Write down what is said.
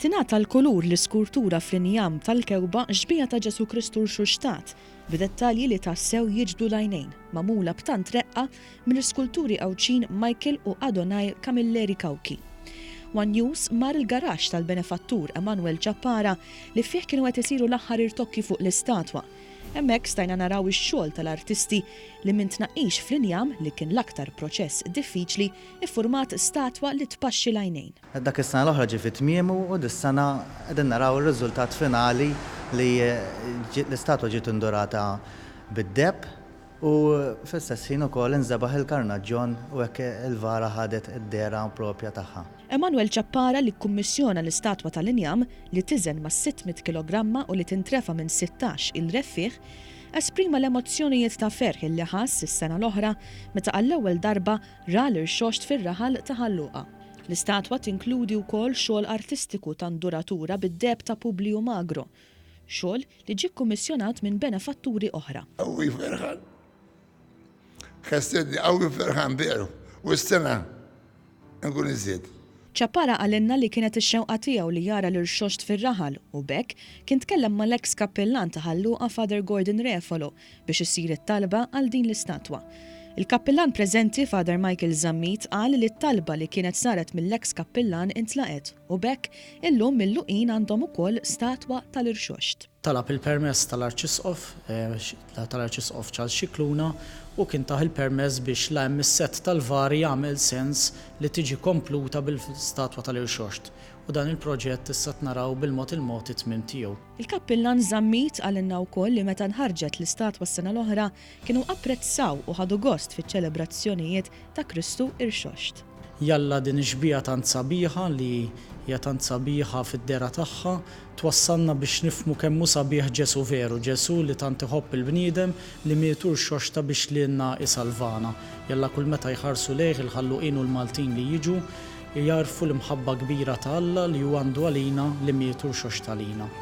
Tingħata l-kulur l-iskultura fl-injam tal-kewba xbieha ta' Ġesù Kristu rxuxtat, b'dettalji li tassew jiġbdu l-għajnejn, magħmula b'tant reqqa mill-iskulturi Għawdxin Michael u Adonai Camilleri Cauchi. One News mar il-garaxx tal-benefattur Emanuel Ciappara li fih kienu qed isiru l-aħħar irtokki fuq l-istatwa. Hemmhekk stajna naraw ix-xogħol tal-artisti li minn tnaqqix fl-injam, li kien l-aktar proċess diffiċli, iffurmat statwa li tpaxxi l-għajnejn. Dak is-sena l-oħra ġie fi tmiemu u dis-sena qegħdin naraw ir-riżultat finali li l-istatwa ġiet indurata bid-deheb u fl-istess ħin ukoll inżebaħ il-karnaġġon u hekk il-vara ħadet id-dehra proprja tagħha. Emanuel Ciappara li kkummissjona l-istatwa tal-injam, li tiżen mas-600 kilogramma u li tintrefa' minn 16 il reffiegħ, esprima l-emozzjonijiet ta' ferħ illi ħass is-sena l-oħra meta għall-ewwel darba ra l-irxoxt fir-raħal ta' Ħal Luqa. L-istatwa tinkludi wkoll xogħol artistiku ta' nduratura bid-deheb ta' Publiu Magro, xogħol li ġie kkummissjonat minn benefatturi oħra. Qawwi ferħan. Ħassetni qawwi ferħan veru. U s-sena nkun iżjed. Ciappara qalilna li kienet ix-xewqa tiegħu li jara l-irxoxt fir-raħal u b'hekk kien tkellem mal-eks kappillan ta' Ħal Luqa Father Gordon Refolo biex issir it-talba għal din l-istatwa. Il-kappillan preżenti Father Michael Zammit qal li t-talba li kienet saret mill-eks kappillan intlaqgħet u b'hekk illum il-Luqin għandhom ukoll statwa tal-irxoxt. Talab il-permess tal-Arċisqof, tal-Arċisqof Charles Scicluna, u kien tah il-permess biex la hemm is-sett tal-vari jagħmel sens li tiġi kompluta bil-statwa tal-Irxoxt. U dan il-proġett issa qed naraw bil-mod il-mod it-tmiem tiegħu. Il-Kappillan Zammit qalilna wkoll li meta nħarġet l-istatwa s-sena l-oħra kienu apprezzaw u ħadu gost fiċ-ċelebrazzjonijiet ta' Kristu Irxoxt. Jalla din ix-xbieha tant sabiħa, li hija tant sabiħa fid-dehra tagħha, twassalna biex nifhmu kemm hu sabiħ Ġesù veru, Ġesù li tant iħobb il-bniedem li miet u rxoxta biex lilna jsalvana. Jalla kull meta jħarsu lejh il-Ħalluqin u l-Maltin li jiġu, jagħrfu l-imħabba kbira ta' Alla li hu għandu għalina li miet u rxoxta għalina.